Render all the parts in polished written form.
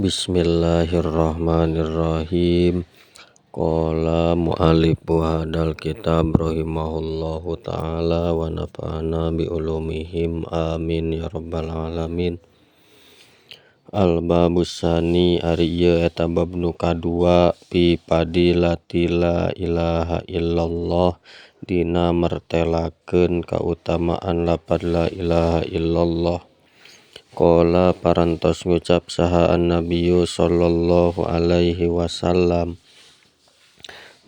Bismillahirrahmanirrahim. Qala mu'allifu hadal kitab rahimahullahu ta'ala wa nafa'ana bi ulumihim amin ya rabbal alamin. Al-babus sani ari ieu eta bab nu kadua fi fadilati la ilaha illallah dina mertelakeun kautamaan lapad la ilaha illallah. Qala parantos ngucap saha an-nabiyyu sallallahu alaihi wasallam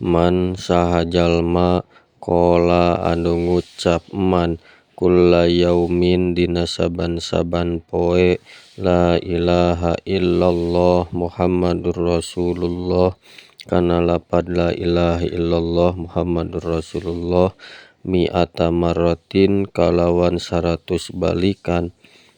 man saha jalma qala anu ngucap man kulla yaumin dina saban-saban poe la ilaha illallah Muhammadur Rasulullah kana lapad la ilaha illallah Muhammadur Rasulullah mi'ata marratin kalawan 100 balikan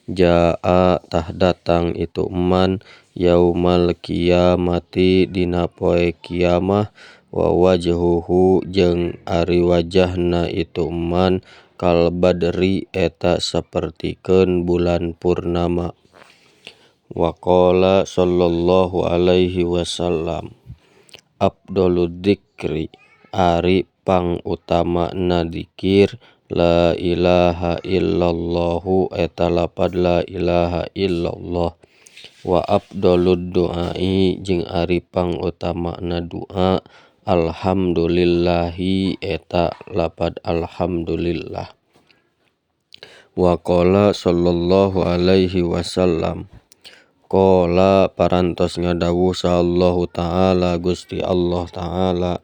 jaa tah datang itu man yaumal kiamati dina poe kiamah wa wajhuhu jeung ari wajahna itu man kal badri eta sapertikeun bulan purnama. Wa qala sallallahu alaihi wasallam afdhalud dzikri ari pangutamana dzikir la ilaha illallahu eta lapad la ilaha illallah wa afdhalud du'ai jeung ari pangutamana du'a alhamdulillahi eta lapad alhamdulillah. Wa qala sallallahu alaihi wasallam qala parantos ngadawuh sahallahu ta'ala Gusti Allah ta'ala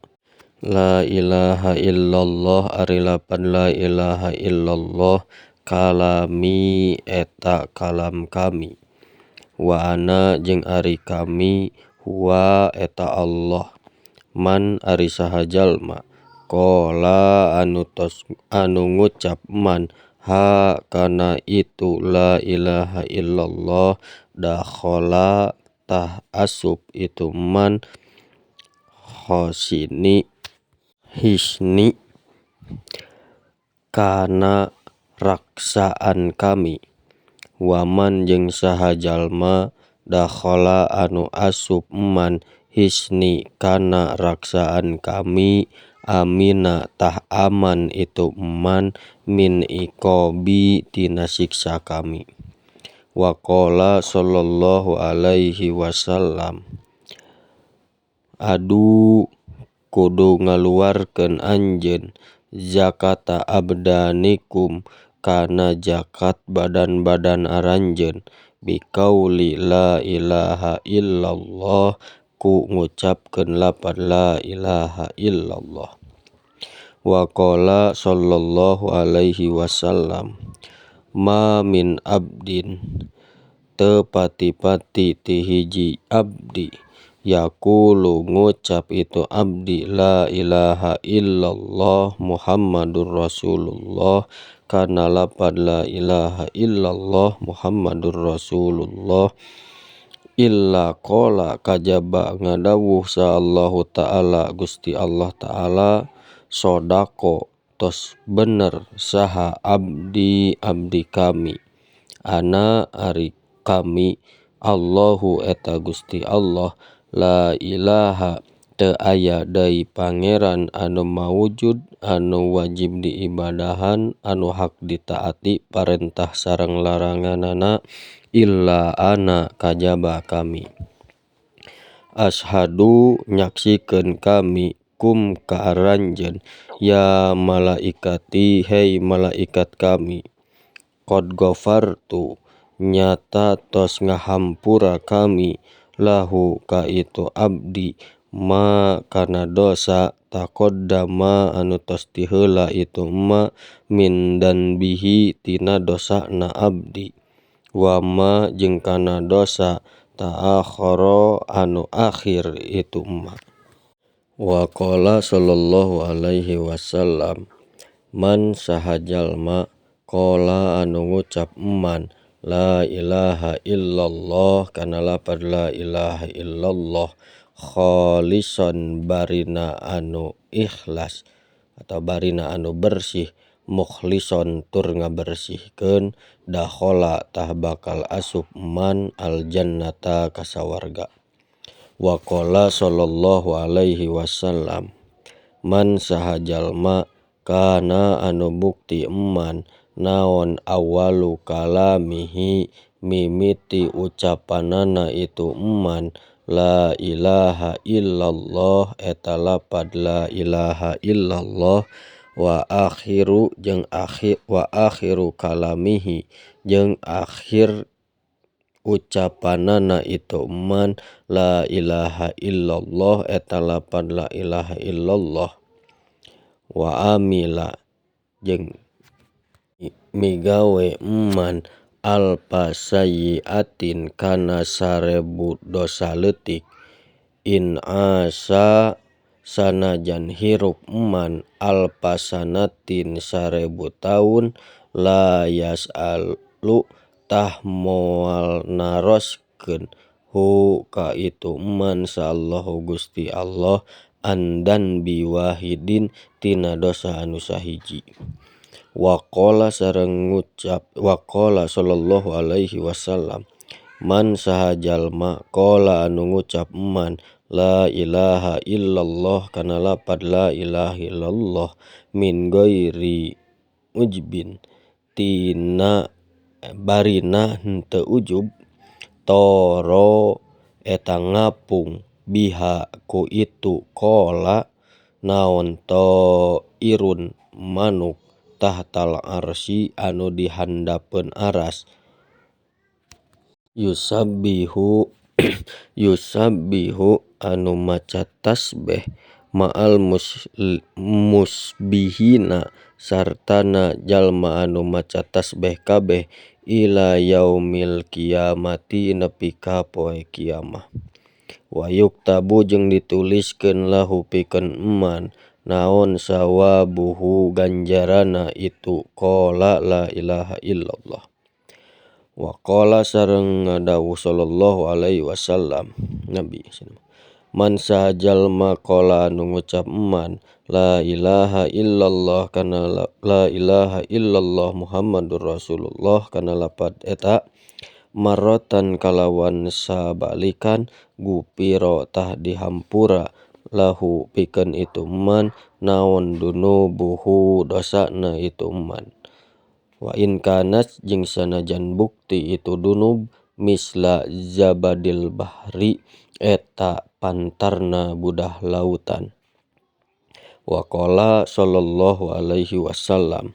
la ilaha illallah ari lapad la ilaha illallah kalami eta kalam kami wa ana jeung ari kami huwa eta Allah man ari saha jalma qala anu tos anu ngucap man ha kana itu la ilaha illallah dakhala tah asup itu man khosini hisni kana raksaan kami waman jeung saha jalma dakhala anu asup man hisni kana raksaan kami amina tah aman itu man min iqabi tina siksa kami. Wa qala sallallahu alaihi wasallam adu kudu ngaluarkeun anjeun zakata abdanikum kana zakat badan-badan aranjeun biqauli la ilaha illallah ku ngucapkeun lapad la ilaha illallah. Wa qala sallallahu alaihi wasallam ma min abdin teu pati-pati ti hiji abdi yaqulu ngucap itu abdi la ilaha illallah Muhammadur Rasulullah kana lapad la ilaha illallah Muhammadur Rasulullah illa qala kajaba ngadawuh sa Allahu ta'ala Gusti Allah ta'ala sodako tos bener saha abdi abdi kami ana ari kami Allahu eta Gusti Allah la ilaha teu aya deui pangeran anu maujud anu wajib diibadahan anu hak ditaati parentah sareng laranganana illa ana kajaba kami. Ashadu nyaksikeun kami kum ka aranjeun ya malaikati hei malaikat kami qad ghafartu nyata tos ngahampura kami lahu ka itu abdi ma kana dosa taqaddama anu tos tiheula itu ma min danbihi tina dosana abdi wa ma jeung kana dosa ta'akhara anu akhir itu ma. Wa qala sallallahu alaihi wasallam man saha jalma qala anu ngucap man la ilaha illallah kana lapad la ilaha illallah khalisan barina anu ikhlas atau barina anu bersih mukhlison tur ngabersihkeun dakhala tah bakal asup man aljannata ka sawarga. Wa qala sallallahu alaihi wasallam man saha jalma kana anu bukti eman naon awwalu kalamihi mimiti ucapanana itu eman la ilaha illallah eta lapad la ilaha illallah wa akhiru jeung akhir wa akhiru kalamihi jeung akhir ucapanana itu eman la ilaha illallah eta lapad la ilaha illallah wa amila jeung migawe eman alfa sayyiatin kana 1000 dosa leutik in asa sanajan hirup eman alfa sanatin 1000 taun la yasalu tah moal naroskeun hu ka itu eman saallahu Gusti Allah an danbi wahidin tina dosa anu sahiji. Wa qala sareng ngucap wa qala sallallahu alaihi wasallam man saha jalma qala anu ngucap eman la ilaha illallah kana lapad la ilaha illallah min ghairi ujbin tina barina henteu ujub toro eta ngapung biha ku itu qala naon ta'irun manuk tahtal arsy anu dihandapeun aras yusabbihu yusabbihu anu maca tasbeh ma'al musbihina sartana jalma anu maca tasbeh kabeh ila yaumil kiamati nepi ka poe kiamah. Wa yuktabu jeung dituliskeun lahu pikeun eman naon sawabuhu ganjarana itu qala la ilaha illallah. Wa qala sareng ngadawuh sallallahu alaihi wasallam Nabi man saha jalma qala anu ngucap eman la ilaha illallah kana la ilaha illallah Muhammadur Rasulullah kana lapad eta marrotan kalawan sabalikan gupiro tah dihampura lahu pikeun itu eman naon dunubuhu dosana itu eman. Wa in kanat jeung sanajan bukti itu dunub misla zabadil bahri eta pantarna budah lautan. Wa qala sallallahu alaihi wasallam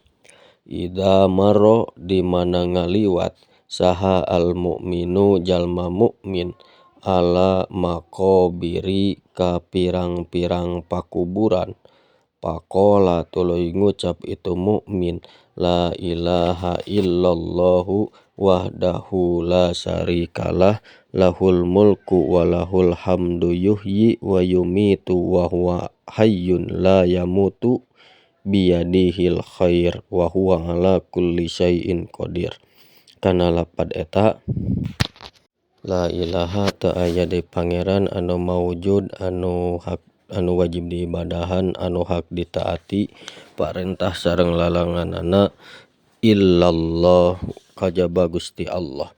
idza marra di mana ngaliwat saha al mukminu jalma mukmin ala maqabiri ka pirang-pirang pakuburan faqala tuluy ngucap itu mukmin la ilaha illallahu wahdahu la syarikalah lahul mulku wa lahul hamdu yuhyi wa yumitu wa huwa hayyun la yamutu biyadihil khair wa huwa ala kulli syai'in qadir. Kana lapad eta la ilaha teu aya deui pangeran anu maujud anu hak anu wajib diibadahan anu hak ditaati parentah sareng laranganana illallah kajaba Gusti Allah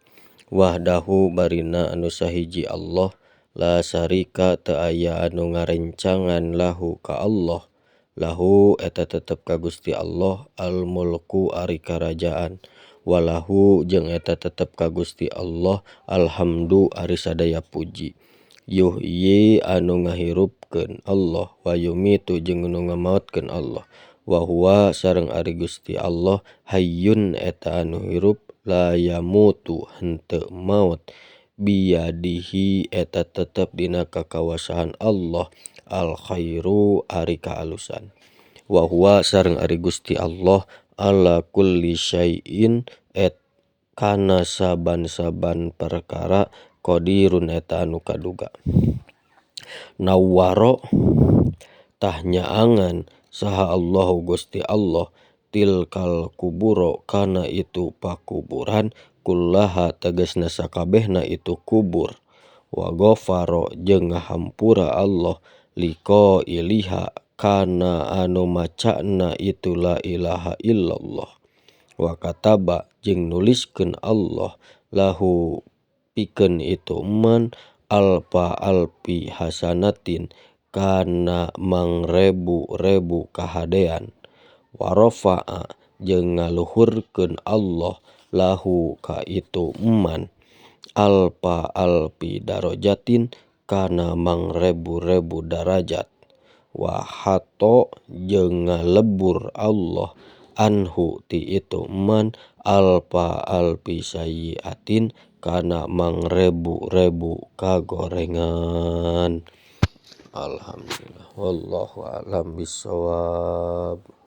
wahdahu barina anu sahiji Allah la syarika teu aya anu ngarencangan lahu ka Allah lahu eta tetep ka Gusti Allah al mulku ari karajaan walahu jeung eta tetep ka Gusti Allah alhamdu ari sadaya puji yuhyi anu ngahirupkeun Allah wa yumitu jeung anu ngamaotkeun Allah wa huwa sareng ari Gusti Allah hayyun eta anu hirup la yamutu henteu maot biyadihi eta tetep dina kakawasaan Allah al khairu ari kaalusan wa huwa sareng ari Gusti Allah ala kulli syai'in et kana saban-saban perkara qadirun eta anu kaduga. Nawwaro tah nyaangan saha Allahu Gusti Allah tilkal kuburo kana itu pakuburan kullaha tegasna sakabehna itu kubur wa ghafara jeung ngahampura Allah liqailiha Kana anu macana itu la ilaha illallah wa kataba jeung nuliskeun Allah lahu pikeun itu man alfa alfi hasanatin kana mangrebu-rebu kahadean wa rafa'a jeung ngaluhurkeun Allah lahu ka itu man alfa alfi darajatin kana mangrebu-rebu darajat wa hatta jeung ngalebur Allah anhu ti itu man alfa alfi sayyiatin kana mangrebu-rebu kagorengan. Alhamdulillah wallahu a'lam bissawab.